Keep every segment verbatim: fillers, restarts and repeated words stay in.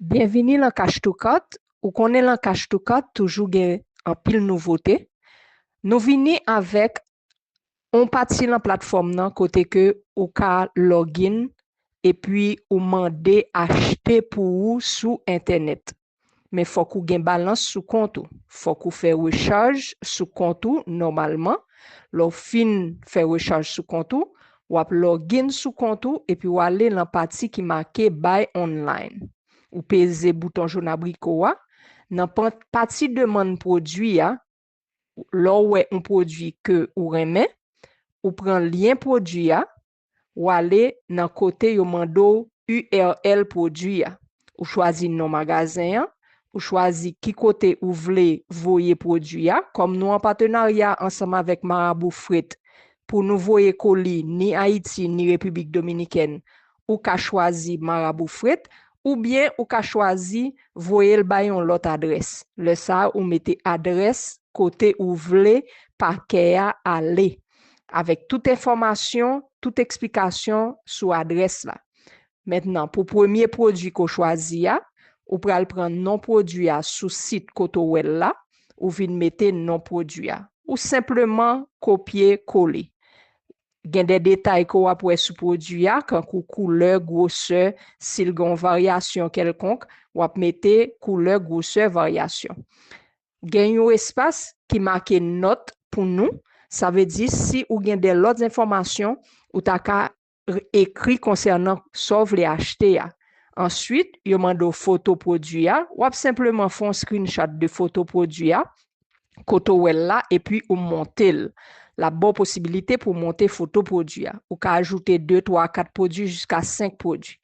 Byenvini lan Cash to Cart. Ou konnen lan Cash to Cart toujou gen anpil nouvote. Nou vini avèk yon pati lan platfòm nan kote ke ou ka login epi ou mande achte pou ou sou entènèt. Men fòk ou gen balans sou kont ou. Fòk ou fè rechaj sou kont ou nòmalman. Lè w fin fè rechaj sou kont ou, w ap login sou kont ou epi w ale lan pati ki make Buy Online. Ou peze bouton jòn abriko a. Nan pa- pati demann pwodui a, lè w wè yon pwodui ke ou renmen, ou pran lyen pwodui a, ou ale nan kote yo mande w U R L pwodui a. Ou chwazi non magazen an, ou chwazi ki kote ou vle voye pwodui a. Kòm nou an patenarya ansanm avèk Marabou Fret, pou nou voye koli ni Ayiti ni Repiblik Dominikèn, ou ka chwazi Marabou Fret, oubyen ou ka chwazi voye l bay yon lòt adrès. Lè sa a, ou mete adrès kote ou vle pakè a ale, avèk tout enfòmasyon, tout eksplikasyon sou adrès la. Mentnan, pou premye pwodui ke w chwazi a, ou pral pran non pwodui a sou sit kote w wè l la, ou vin mete non pwodui a. Ou senpleman kopye kole. Gen de detay ke w ap wè sou pwodui a, kankou koulè, gwosè, si l gen yon varyasyon kèlkonk, w ap mete koulè, gwosè, varyasyon. Gen yon espas ki make nòt pou nou, sa vle di si ou gen de lòt enfòmasyon, ou ta ka r- ekri konsènan sa w vle achte a. Answit, yo mande w foto pwodui a, w ap senpleman fè yon screenshot de foto pwodui a, kote w wè l la, epi ou monte l. L ap ba w posibilite pou w monte foto pwodui a. Ou ka ajoute de, twa, kat pwodui, jiska senk pwodui.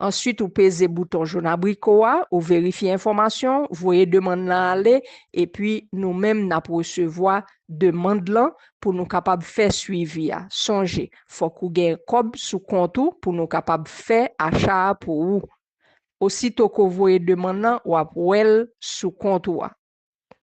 Answit, ou peze bouton jòn abriko a, ou verifye enfòmasyon, voye demann lan ale, epi nou menm n ap resevwa demann lan pou nou kapab fè swivi a. Sonje, fòk ou gen kòb sou kont ou pou nou kapab fè acha a pou ou. Osito ke w voye demann lan, w ap wè l sou kont ou a.